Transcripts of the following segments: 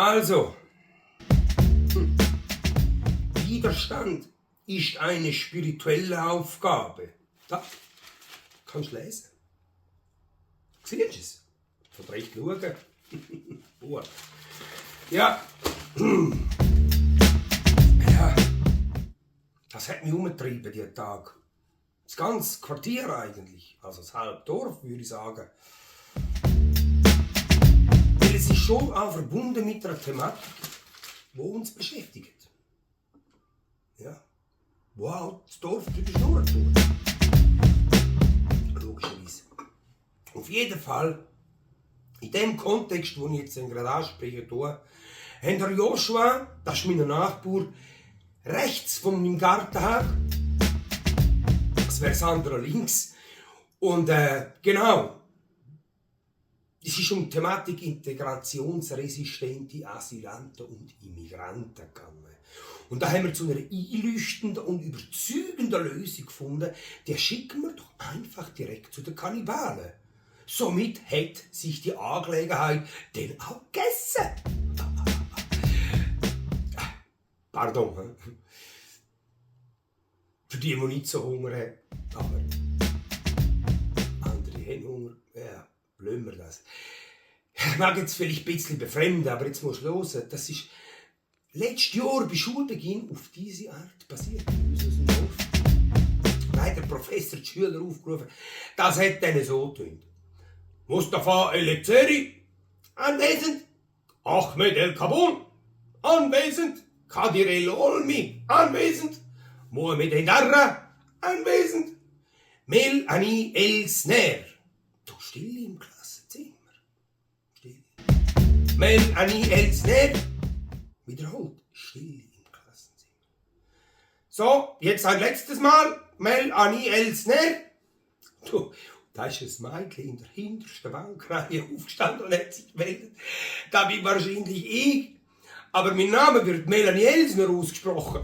Also, Widerstand ist eine spirituelle Aufgabe. Da kannst du lesen. Siehst du es? Von rechts schauen. Gut. Ja. Ja. Das hat mich umgetrieben, diesen Tag. Das ganze Quartier eigentlich. Also das halbe Dorf, würde ich sagen. Weil es ist schon auch verbunden mit einer Thematik, die uns beschäftigt. Ja. Wo auch das Dorf drüber schnurren tut. Logischerweise. Auf jeden Fall, in dem Kontext, den ich jetzt gerade ansprechen tue, haben der Joshua, das ist mein Nachbar, rechts von meinem Gartenhag, das wäre das andere links, und genau, es ist um die Thematik integrationsresistente Asylanten und Immigranten gegangen. Und da haben wir zu einer einleuchtenden und überzeugenden Lösung gefunden, die schicken wir doch einfach direkt zu den Kannibalen. Somit hat sich die Angelegenheit dann auch gegessen. Pardon. Für die nicht so Hunger haben. Aber andere haben Hunger. Ja, blöden wir das. Ich mag jetzt vielleicht ein bisschen befremden, aber jetzt musst du hören. Das ist letztes Jahr bei Schulbeginn auf diese Art passiert. Bei uns aus dem Dorf. Da hat der Professor die Schüler aufgerufen. Das hat denen so getönt. Mustafa El-Ezeri, anwesend. Ahmed El-Kabun, anwesend. Kadir El-Olmi, anwesend. Mohamed Hendarra, anwesend. Melanie El-Sner. Du, still im Klassenzimmer. Still. Melanie El-Sner. Wiederholt. Still im Klassenzimmer. So, jetzt ein letztes Mal. Melanie El-Sner. Du, da ist ein Mädchen in der hintersten Bankreihe aufgestanden und hat sich gemeldet. Da bin wahrscheinlich ich. Aber mein Name wird Melanie Elsner ausgesprochen.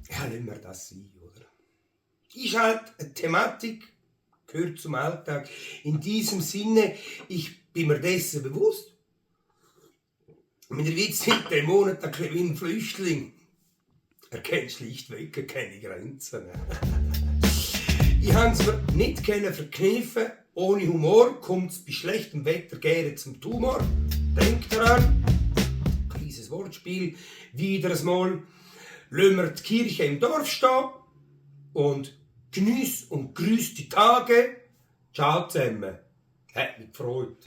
Ja, lassen wir das sein, oder? Ist halt eine Thematik, gehört zum Alltag. In diesem Sinne, ich bin mir dessen bewusst. Meine Witz sind den Monat ein kleiner Flüchtling. Er kennt schlichtweg keine Grenzen. Ich habe es mir nicht verkniffen. Ohne Humor kommt es bei schlechtem Wetter gerne zum Tumor. Denkt daran, kleines Wortspiel, wieder einmal, lassen wir die Kirche im Dorf stehen und geniess und grüß die Tage. Ciao zusammen. Hat mich gefreut.